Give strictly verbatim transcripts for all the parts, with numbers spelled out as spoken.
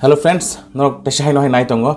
Hello friends, norok teisa haino hai nai tongo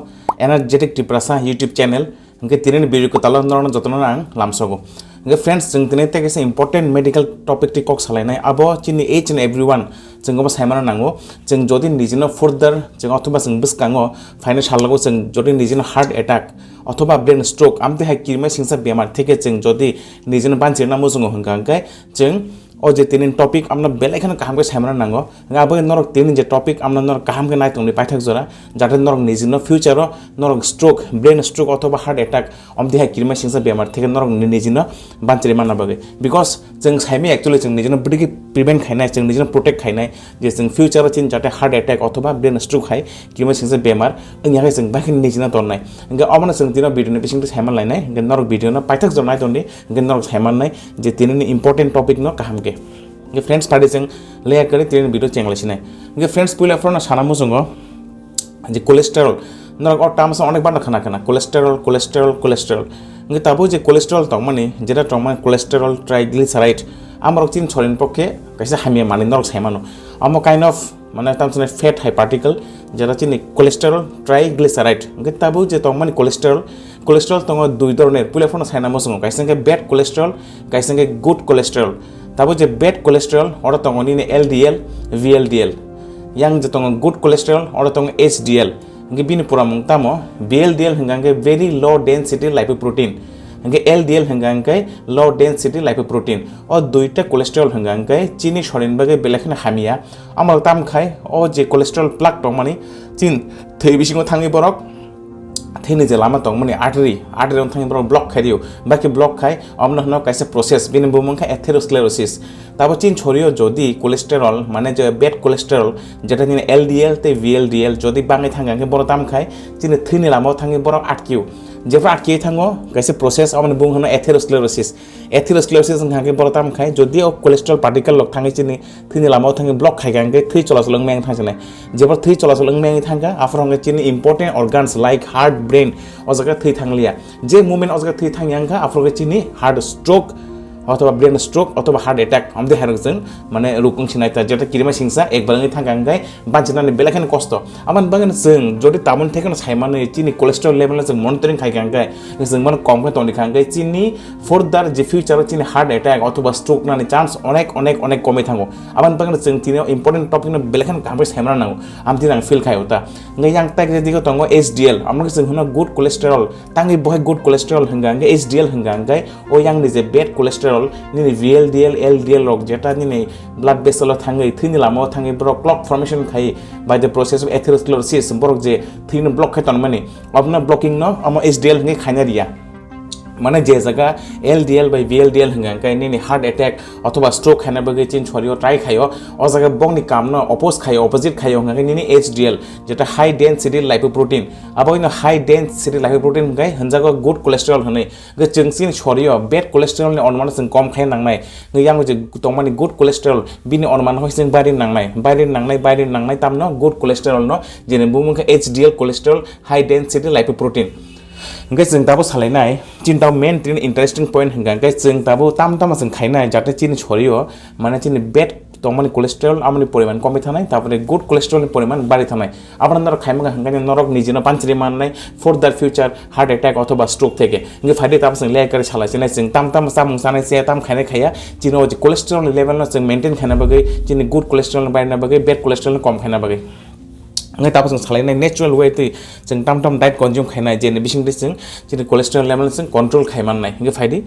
Energetic Tiprasa YouTube channel. Hingke tini ni video kwtalo norokno jotono ang lamsogo. Hingke friends, chwng tini tei kaisa important medical topic twi kok salainai. Abo chini each and everyone chwng obo saimano nango. Chwng jodi nijino further chwng othoba chwng bwskango phaina salogo chwng jodi nijino heart attack othoba brain stroke amtwi hai kirima singsa bemar theke chwng jodi nijino banchirna muchungo hwnkha hwnkhe chwng o je tini topic amno belai kheno kaham khe saimano nango. Hingke abo norok tini je topic amno norok kaham khe nai tongdi paithak jora, jate norok nijino future o norok stroke, brain stroke othoba heart attack omtwi hai kirima singsa bemar theke norok ni-, nijino banchiri manna bagwi. Because chwng saimai actually chwng nijino bwdikhe prevent khainai, chwng nijino protect khainai, je chwng future o chini jate heart attack othoba brain stroke hai kirima singsa bemar wngya khe chwng bai kheno nijino tonnai. Hingke omono chwng tino video ni bisingtwi saiman lainai, hingke norok video no paithak jora nai tongdi, hingke norok saimannai je tini ni important topic no kaham khe. Hingke friends, padi chwng leya kwrwi tini video chengla sinai. Hingke friends, puila phano sana muchungo je cholesterol. Norok o term sa onek bar no khana khana, cholesterol, cholesterol, cholesterol. Hingke tabuk je cholesterol tongmani, jeta tongmani cholesterol triglyceride, amorok chini sorin pokhe kaisa hamya manwi norok saimano. Amo kind of mane tam sene fat hai particle, jeta chini cholesterol triglyceride. Hingke tabuk je tongmani cholesterol, cholesterol tongo dui dhoroner, puila phano saina muchungo, kaisa hingke bad cholesterol, kaisa hingke good cholesterol. Tabuk je bad cholesterol, oro tongo nini L D L, V L D L. Yang je tongo good cholesterol, oro tongo H D L. Hingke bini puramung tamo, V L D L hingka hingke very low density lipoprotein. Hingke L D L hingka hingke low density lipoprotein. O duita cholesterol hingka hingke chini sorin bagwi belai kheno hamya. Amrok tam khai o je cholesterol plaque tongmani chin thwi bisingo thangwi borok thwini je lama tongmani artery, artery rok thangwi borok block khai dio, baki block khai omno hwno kaisa process bini bumung kha atherosclerosis. Tabo chin sorio jodi cholesterol mane je bad cholesterol jeta nini L D L tei V L D L jodi bangwi thangkha hwnkhe borok tam khai chini thwini lama o thangwi borok atkio. Jephru atkiwi thango kaisa process aboni bumung hwno atherosclerosis. Atherosclerosis wngkha hwnkhe borok tamo khai, jodi o cholesterol particle rok thangwi chini thwini lama o thangwi block khaikha hwnkhe thwi cholachol wngmaya thangsinai. Jebor thwi cholachol wngmaya thangkha, aphuru hwnkhe chini important organs like heart, brain o jaga thwi thangliya. Je movement o jaga thwi thangya wngkha, aphuru hwnkhe chini heart stroke othoba brain stroke othoba heart attack omde hai rok chwng mane ruk wngsinai ta, jeta kirima singsa ekbar wngwi thangkha hwnkhe banchinani belai kheno kosto. Aboni bagwino chwng jodi tamoni thekheno saimanwi chini cholesterol level no chwng monitoring khaikha hwnkhe, chwng bono kom khe tongdi kha hwnkhe chini further je future o chini heart attack othoba stroke nani chance onek, onek, onek komwi thango. Aboni bagwino chwng tini o important topic no belai kheno kaham khe saimano nango. Amtwi ang feel khaio ta. Hwnkhe yang tak je digo tongo H D L, amno khe chwng hwno good cholesterol. Tangwi bohai good cholesterol hwnkha hwnkhe H D L hwnkha hwnkhe o yang ni je bad cholesterol nini V L D L, L D L rok jeta nini blood vessel o thangwi thwini lama o thangwi borok clot formation khai by the process of atherosclerosis, borok je thwino block khai tonmani, obno blocking no omo H D L hwnkhe khaina riya. Mane je jaga L D L bai V L D L hwnkha hwnkhe nini heart attack othoba stroke khaina bagwi chin sorio try khaio, o jaga bongni kamno oppose khaio, opposite khaio hwnkha hwnkhe nini H D L, jeta high density lipoprotein. Abo ino high density lipoprotein hwnkhe hwnjago good cholesterol hwnwi. Hwnkhe chwng chini sorio bad cholesterol ni onmano chwng kom khaina nangnai. Hwnkhe yang je tongmani good cholesterol bini onmano hoi chwng bairi nangnai, bairi nangnai, bairi nangnai tamno good cholesterol no, jeni bumung khe H D L cholesterol, high density lipoprotein. Hwnkhe chwng tabuk salainai, chini tabuk main tini interesting point hwnkha hwnkhe chwng tabuk tam tamo chwng khainai jate chini sorio mane chini bad tongmani cholesterol amoni poriman komwi thanai, tabukni good cholesterol ni poriman bari thanai. Abono norok khaimwkha hwnkhe norok nijino panchiri mannai for the future heart attack othoba stroke theke. Hwnkhe phaidi tabuk chwng lekari salai chinai chwng tam tam chamung chanai se tam khainai khaiya, chini o je cholesterol ni level no chwng maintain khaina bagwi, chini good cholesterol ni barina bagwi, bad cholesterol ni kom khaina bagwi. Hwnkhe tabuk chwng salainai natural way twi chwng tam tam diet consume khainai, jeni bisingtwi chwng chini cholesterol level no chwng control khai mannai. Hwnkhe phaidi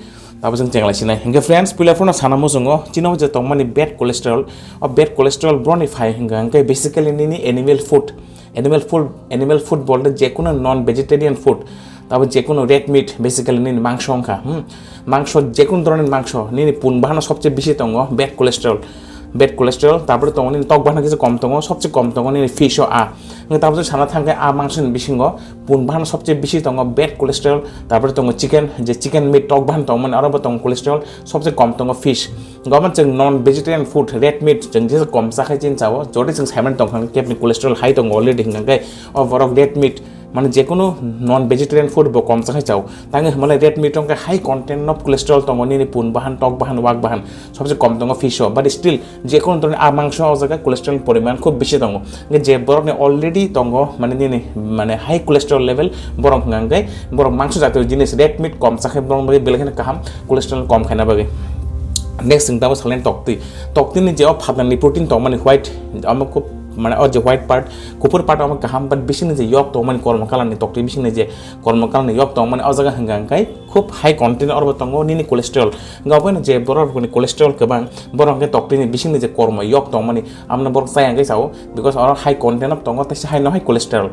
tabuk chwng chenglai sinai. Hwnkhe friends, puila phano sana muchungo, chini o je tongmani bad cholesterol, o bad cholesterol broni phai hwnkha hwnkhe basically nini animal food, animal food, animal food bolte jekunu non vegetarian food, tabo jekunu red meat, basically nini mangso wngkha, hmm? Mangso, jekunu dhoroner mangso, nini pun bahano sobche bisi tongo bad cholesterol, bad cholesterol, tarpore tongo nini tok bahano kisa kom tongo, sobche kom tongo nini fish o a. Hwnkhe tabuk sana thangkhe a mangso ni bisingo pun bahano sobche bisi tongo bad cholesterol, tarpore tongo chicken, je chicken meat tok bahano tongmani aro bo tongo cholesterol, sobche kom tongo fish. Gobon chwng non vegetarian food, red meat, chwng jesa kom chakhai chini chao, jodi chwng saiman tongkha kebni cholesterol high tongo already hwnkhe o borok red meat, Mane jekunu non vegetarian food bo kom chakhai chao. Tangwi hwnmale red meat wngkha high content of cholesterol tongo, nini pun bahan, tok bahan, wak bahan, sobse kom tongo fish o. But still jekunu dhoroni a mangso o jaga cholesterol poriman khub bisi tongo. Hwnkhe je borokni already tongo, mane nini, mane high cholesterol level, borok hwnka hwnkhe borok mangso jatiyo jinis, red meat kom chakhai borok bagwi belai kheno kaham, cholesterol kom khaina bagwi. Next chwng tamo salnai toktwi. Toktwini je o phatnani protein tongmani white, amo khub, mane o je white part, kuphur part amo kaham, but bisingni je yok tongmani kormo kalarni toktwi, bisingni je kormo kalarni yok tongmani o jaga hwnka hwnkhe khub high content oro bo tongo nini cholesterol. Hwnkhe obono je borok rokni cholesterol kwbang, borok hwnkhe toktwini bisingni je kormo yok tongmani, amno borok chaya hwnkhe chao, because oro high content of tongo, teisa hai no hai cholesterol.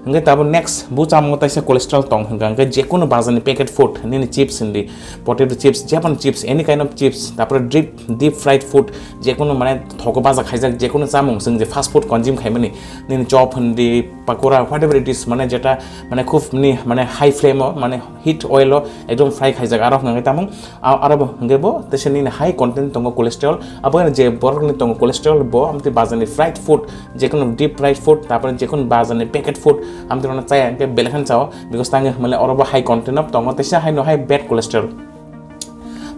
Hwnkhe tabuk next bo chamungo teisa cholesterol tong hwnkha hwnkhe jekunu bazarni packet food, nini chips hindi, potato chips, jepon chips, any kind of chips, tapore deep, deep fried food, jekunu mane thogo baja khaijak jekunu chamung, chwng je fast food consume khaimani, nini chop hindi, pakora, whatever it is, mane jeta mane khub ni mane high flame o mane heat oil o ekdom fry khaijak, aro hwnkha hwnkhe tamung, a-, aro bo hwnkhe bo teisa nini high content tongo cholesterol, abo je borokni tongo cholesterol bo amtwi bazarni fried food, jekunu deep fried food, tapore jekunu bazarni packet food, amtwi rokno chaya hwnkhe belai kheno chao, because tangwi hwnmale oro bo high content of tongo, teisa hai no hai bad cholesterol.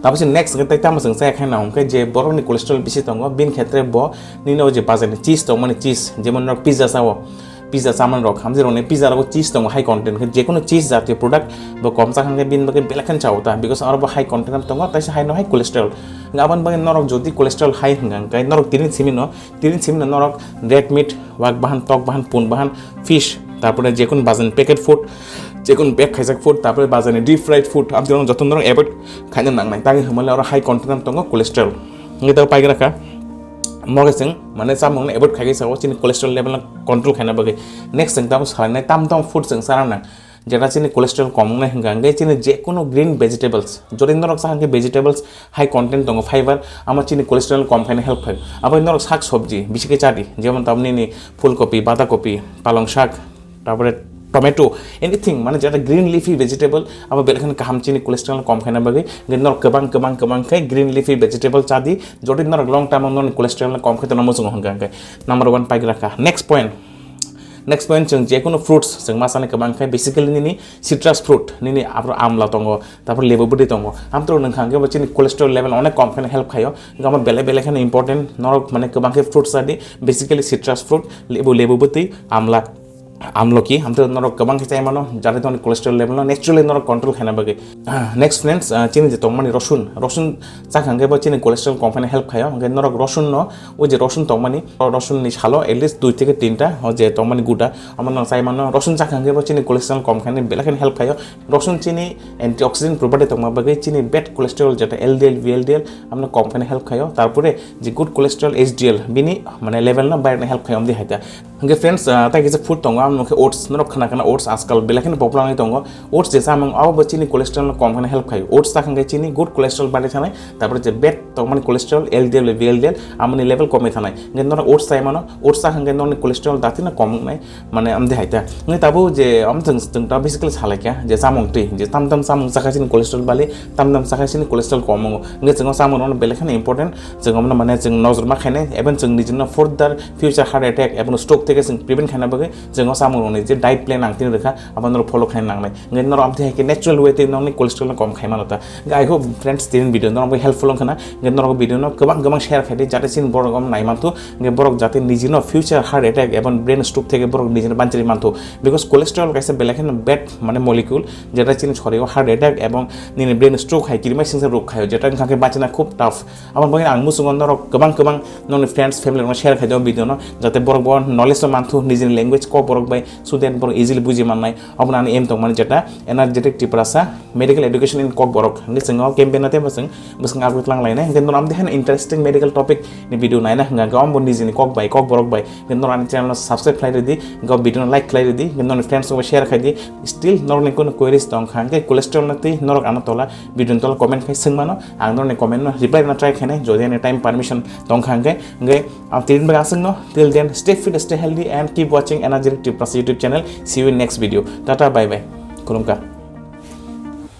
Tabuk se next hwnkhe tei tamo chwng chaya khaina hwnkhe je borokni cholesterol bisi tongo, bini khetre bo nini o je bazarni cheese tongmani cheese, jemon norok pizza chao, pizza chamani rok, hamjai rokni pizza rogo cheese tongo high content, hwnkhe jekunu cheese jatiyo product bo kom chakha hwnkhe bini bagwi belai kheno chao ta, because oro bo high content of tongo, teisa hai no hai cholesterol. Hwnkhe aboni bagwi norok jodi cholesterol high hwnkha hwnkhe norok tini simi no Tini simi no norok red meat, wak bahan, tok bahan, pun bahan, fish, tarpore jekun bazarni packet food, jekun pack khaijak food, tarpore bazarni deep fried food, amtwi norok joto norok avoid khaina nangnai. Tangwi hwnmale oro high content tongo cholesterol. Hwnkhe tabuk paigra kha. Mo khe chwng mane chamung no avoid khaigwi sao chini cholesterol level no control khaina bagwi. Next chwng tabuk salainai tam tam food chwng chana nang. Jeta chini cholesterol kom wngnai hwnkha hwnkhe chini jekunu green vegetables, jodi norok chakha hwnkhe vegetables high content tongo fiber, amo chini cholesterol kom khaina help khaio. Abo norok sak sobji bisi khe chadi, jemon tamni ni phulkopi, batakopi, palong sak, tarpore tomato, anything mane jeta green leafy vegetable, abo belai kheno kaham chini cholesterol kom khaina bagwi. Hwnkhe norok kwbang kwbang kwbang khe green leafy vegetable chadi, jodi norok long term o norok cholesterol kom khe tongna muchungo hwnkha hwnkhe number one paigra kha. Next point, Next point, chwng jekunu fruits chwng ma chana kwbang khe, basically nini citrus fruit, nini abo amla tongo, tarpor lebu bwtwi tongo. Amtwrok nwng kha hwnkhe bo chini cholesterol level onek kom kheno help khaio. Hwnkhe omo belai belai kheno important, norok mane kwbang khe fruits chadi, basically citrus fruit, lebu, lebu bwtwi, amla, amloki, amtwrok norok kwbang khe chai mano, jate tongni cholesterol level no naturally norok control khaina bagwi. Ah, next friends, ah, chini je tongmani rosun, rosun chakha hwnkhe bo chini cholesterol kom khaina help khaio, hwnkhe norok rosun no, o je rosun tongmani, o rosun ni salo at least dui theke tinta, o je tongmani guda, amo no chai mano. Rosun chakha hwnkhe bo chini cholesterol kom khaina belai kheno help khaio. Rosun chini antioxidant property tongma bagwi chini bad cholesterol jeta L D L, V L D L, amno kom khaina help khaio. Tarpore je good cholesterol H D L, bini mane level no bairna help khaio, amdi haita. Hwnkhe friends, ah, tai kisa food tongo, amo khe oats, norok khna khna oats ajkal belai kheno popular wngwi tongo. Oats je chamung, abo bo chini cholesterol no kom kheno help khaio. Oats chakha hwnkhe chini good cholesterol bari thanai, tarpore je bad tongmani cholesterol L D L, V L D L, amoni level komwi thanai. Hwnkhe norok oats chai mano, oats chakha hwnkhe norokni cholesterol dati no kom wngnai, mane amdi haita. Hwnkhe tabuk je, am chwng, chwng ta basically salaikha, je chamung twi, je tam tam chamung chakha chini cholesterol bali, tam tam chakha chini cholesterol kom wngo. Hwnkhe chwng o chamung rok no belai kheno important, chwng omono mane chwng nojor ma khainai, even chwng nijino further future heart attack, even stroke theke chwng prevent khaina bagwi chwng o chamung rokni je diet plan ang tini rwkha, abo norok follow khaina nangnai. Hwnkhe norok amtwi hai khe natural way twi nokni cholesterol no kom khai mano ta. Hwnkhe I hope friends, tini video norok bai helpful wngkha na. Hwnkhe norok video no kwbang kwbang share khai di, jate chini borok om nai manthu. Hwnkhe borok jate nijino future heart attack eba brain stroke theke borok nijino banchari manthu. Because cholesterol kaisa belai kheno bad mane molecule, jeta chini sorio heart attack ebong nini brain stroke hai kirima singsa rok khaio, jeta wngkha khe bachina khub tough. Abo bagwi ang muchungo norok kwbang kwbang nokni friends, family rokno share khai di o video no, jate borok bo knowledge no manthu nijini language kok borok bai, so that borok easily buji mannai. Obono ani aim tongmani jeta Energetic Tiprasa Medical Education in Kokborok hinwi chwngno campaign no teibo chwng bwskango upload lang lainai. Hwnkhe norok amtwi haino interesting medical topic ni video naina hwnkha khe omo bo nijini kok bai, Kokborok bai, hwnkhe norok ani channel no subscribe khlai rwdi, hwnkhe o video no like khlai rwdi, hwnkhe norokni friends rokbo share khai di. Still norokni kunu queries tong kha hwnkhe cholesterol no twi norok ano tola video ni tola comment khai swng mano, ang norokni comment no reply rwna try khainai jodi ani time permission tong kha hwnkhe. Hwnkhe ang tini bagwi aswkno, till then stay fit, stay healthy and keep watching Energetic Tiprasa YouTube channel. See you in next video. Tata, bye bye. Khulumkha.